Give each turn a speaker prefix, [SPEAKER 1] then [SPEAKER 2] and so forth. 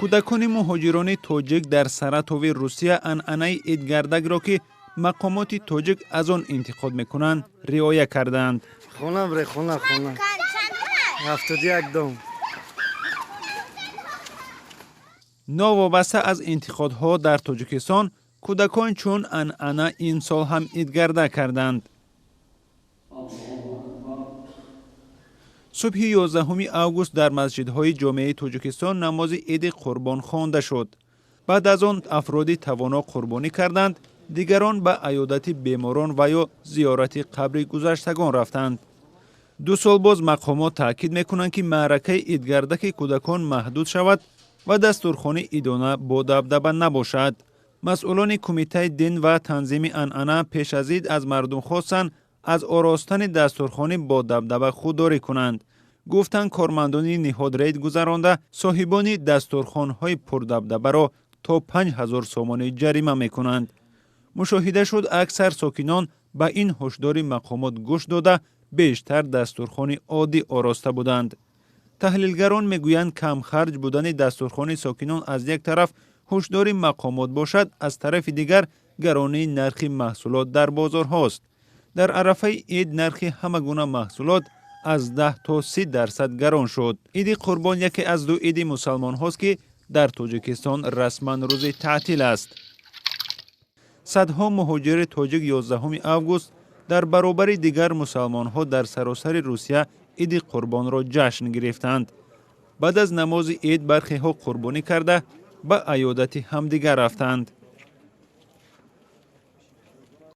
[SPEAKER 1] Кӯдакони муҳоҷирони тоҷик дар Саратови Русия анъанаи идгардакро, ки мақомоти тоҷик аз он интиқод мекунанд, риоя кардаанд.
[SPEAKER 2] Хона бре, хона, хона. 71 дом.
[SPEAKER 1] Новобаста аз интиқодҳо, дар Тоҷикистон кӯдакон чун анъана имсол ҳам идгардак карданд. Субҳи 11 август дар масҷидҳои ҷомеаи Тоҷикистон намози иди Қурбон хонда шуд. Баъд аз он афроди тавоно қурбонӣ карданд, дигарон ба аёдати беморон ва ё зиёрати қабри гузаштагон рафтанд. Ду сол боз мақомот таъкид мекунанд, ки маъракаи идгардаки кӯдакон маҳдуд шавад ва дастурхони идона бо дабдаба набошад. Масъулони Кумитаи дин ва танзими анъана пеш аз ид аз мардум хостанд, аз оростани дастурхонӣ бо дабдаба худдорӣ кунанд. Гуфтанд, кормандони ниҳод рейд гузаронда, соҳибони дастурхонҳои пурдабдабаро то 5000 сомонӣ ҷарима мекунанд. Мушоҳида шуд, аксар сокинон ба ин ҳушдори мақомот гӯш дода, бештар дастурхони оддӣ ороста буданд. Таҳлилгарон мегӯянд, камхарҷ будани дастурхони сокинон аз як тараф ҳушдори мақомот бошад, аз тарафи дигар гаронии нархи маҳсулот дар бозорҳост. Дар арафаи ид нархи ҳама гуна маҳсулот аз 10 то 30% гарон шуд. Иди Қурбон яке аз ду иди мусалмонҳост, ки дар Тоҷикистон расман рӯзи таътил аст. Садҳо муҳоҷири тоҷик 11 август дар баробари дигар мусалмонҳо дар саросари Русия иди Қурбонро ҷашн гирифтанд. Баъд аз намози ид бархеҳо қурбонӣ карда, ба аёдати ҳамдигар рафтанд.